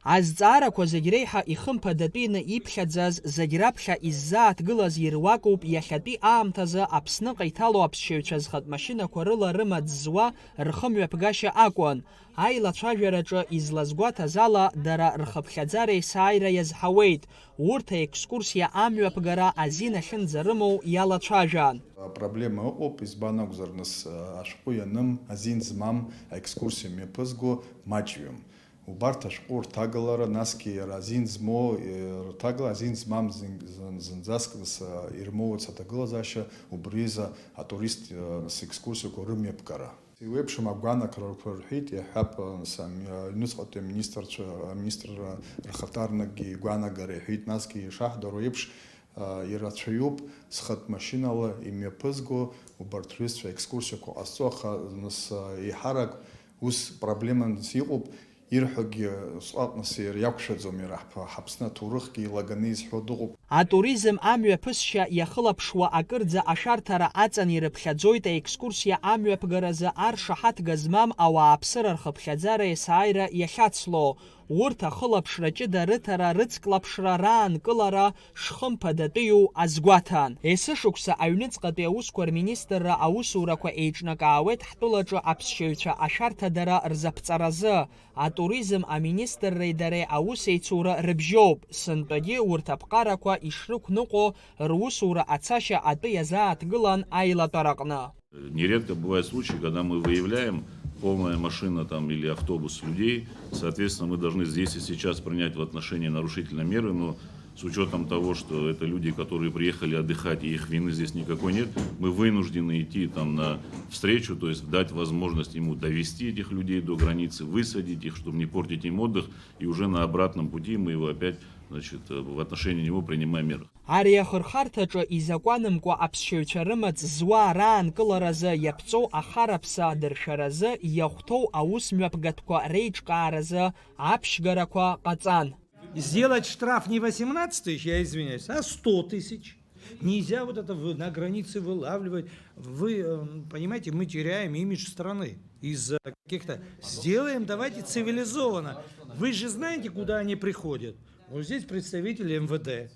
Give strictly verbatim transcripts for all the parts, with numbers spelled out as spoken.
Азҵаарақәа зегь реиҳа ихымԥадатәины иԥхьаӡаз, зегь раԥхьа иззааҭгылаз ируакуп иахьатәи аамҭазы Аԥсныҟа иҭало аԥсшьаҩцәа зхатә машьынақәа рыла рымаҵ зуа рхымҩаԥгашьа акәын. Аилацәажәараҿы излазгәаҭаз ала, дара рхыԥхьаӡара есааира иазҳауеит. Урҭ аекскурсиа амҩаԥгара азин ахьынӡарымоу иалацәажәан. Апроблема ыҟоуп, избан акәзар, нас, ашәҟәы ианым, азин змам, аекскурсиа мҩаԥызго маҷҩым. Убарҭ ашәҟәы рҭагалара, насгьы иара азин змоу, э, рҭагала, азин змам зын-, зын-, зынӡаск, нас, э, ирмоуц аҭагылазаашьа, убри изы атурист, э, нас, екскурсиақәа рымҩаԥгара. Еиуеиԥшым агәанагарақәа рҳәеит, иаҳҳәап, э, нас, ами-, аҩныҵҟатәи аминистрцәа, аминистрра рхаҭарнакгьы игәанагара иҳәеит, насгьы ишаҳдыруа еиԥш, э, ирацәаҩуп зхатә машьынала имҩаԥызго убарҭ рҩызцәа екскурсиақәа ҟазҵо, аха, нас, э, еиҳарак ус проблеманс иҟоуп. Ирҳәогьы усҟак нас иара иақәшәаӡом, иара ҳԥ-, ҳаԥсны аҭоурыхгьы илаганы изҳәо дыҟоуп. Атуризм амҩаԥысшьа иахылаԥшуа акырӡа ашәарҭара аҵан ирыԥхьаӡоит аекскурсиа амҩаԥгаразы аршаҳаҭга змам ауааԥсыра рхыԥхьаӡара есааира иахьацло. Урҭ ахылаԥшра ҷыда рыҭара, рыцклаԥшра, раанкылара шхымԥадатәиу азгәаҭан. Есышықәса аҩныҵҟатәи аусқәа рминистрра аусурақәа еиҿнакаауеит ҳтәылаҿы аԥсшьаҩцәа ашәарҭадара рзаԥҵаразы. Атуризм аминистрреи дареи аус еицура рыбжьоуп. Сынтәагьы урҭ аԥҟарақәа ишрықәныҟәо русура ацашьа атәы иазааҭгылан аилатәараҟны. Нередко бывают случаи, когда мы выявляем полная машина там или автобус людей. Соответственно, мы должны здесь и сейчас принять в отношении нарушителя меры, но с учётом того, что это люди, которые приехали отдыхать, и их вины здесь никакой нет, мы вынуждены идти там на встречу, то есть дать возможность ему довести этих людей до границы, высадить их, чтобы не портить им отдых, и уже на обратном пути мы его опять, значит, э, в отношении него принимаем меры. Ари ахырхарҭаҿы изакәанымкәа аԥсшьаҩцәа рымаҵ зуа раанкыларазы иаԥҵоу ахараԥса адыршәаразы иахәҭоу аус мҩаԥгатәқәа реиҿкааразы аԥшьгарақәа ҟаҵан. Сделать штраф не восемнадцать тысяч, я извиняюсь, а сто тысяч. Нельзя вот это вы-, на границе вылавливать. Вы, эм, понимаете, мы теряем имидж страны из-за каких-то... Сделаем, давайте цивилизованно. Вы же знаете, куда они приходят. Вот здесь представители М В Д.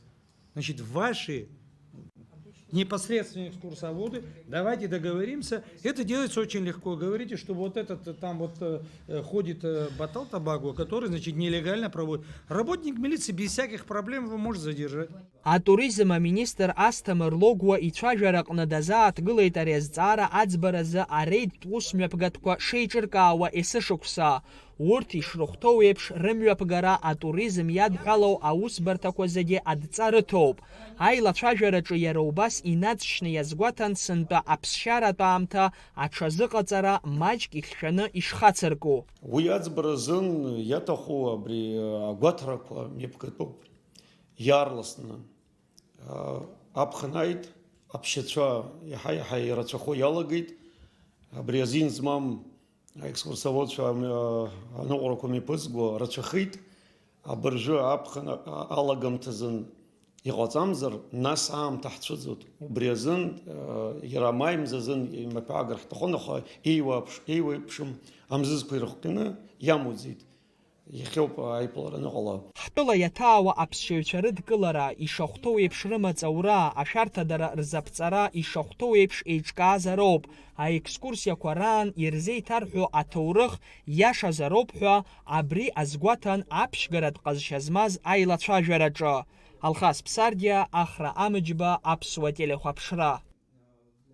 Значит, ваши непосредственные экскурсоводы, давайте договоримся. Это делается очень легко. Говорите, что вот этот, э, там вот, э, э, ходит, э, Батал Табагуа, который, значит, нелегально проводит. Работник милиции без всяких проблем его может задержать. Атуризм аминистр Асҭамыр Логәуа ицәажәараҟны дазааҭгылеит ари азҵаара аӡбаразы арейдтә ус мҩаԥгатәқәа шеиҿыркаауа есышықәса. Урҭ ишрыхәҭоу еиԥш, рымҩаԥгара атуризм иадҳәалоу аусбарҭақәа зегьы адҵа рыҭоуп. Аилацәажәараҿы иара убас инаҵшьны иазгәаҭан сынтәа аԥсшьаратә аамҭа аҽазыҟаҵара маҷк ихьшәаны ишхацырку. Уи аӡбара азын иаҭаху абри агәаҭарақәа мҩаԥгатәуп. Иаарласны, а, аԥхын ааит, аԥшьацәа иаҳа-иаҳа ирацәахо иалагеит. Абри азин змам аекскурсоводцәа, а, аныҟәарақәа мҩаԥызго рацәахеит. Абыржәы аԥхын, а, алагамҭазын иҟаҵамзар, нас аамҭа ҳцәыӡуеит. Убри азын, а, иара амаи мзазын имаҭәагар ҳҭахын, аха еиуеиԥш-, еиуеиԥшым амзызқәа ирыхҟьаны иамуӡеит. Иахьоуп аиԥылара аныҟала. Ҳтәыла иаҭаауа аԥсшьаҩцәа рыдкылара, ишахәҭоу еиԥш рымаҵ аура, ашәарҭадара рзаԥҵара, ишахәҭоу еиԥш еиҿкаазароуп. Аекскурсиақәа раан ирзеиҭарҳәо аҭоурых иашазароуп ҳәа абри азгәаҭан аԥшьгаратә ҟазшьа змаз аилацәажәараҿы. Алхас Ԥсардиа, Ахра Амыџьба, Аԥсуа телехәаԥшра.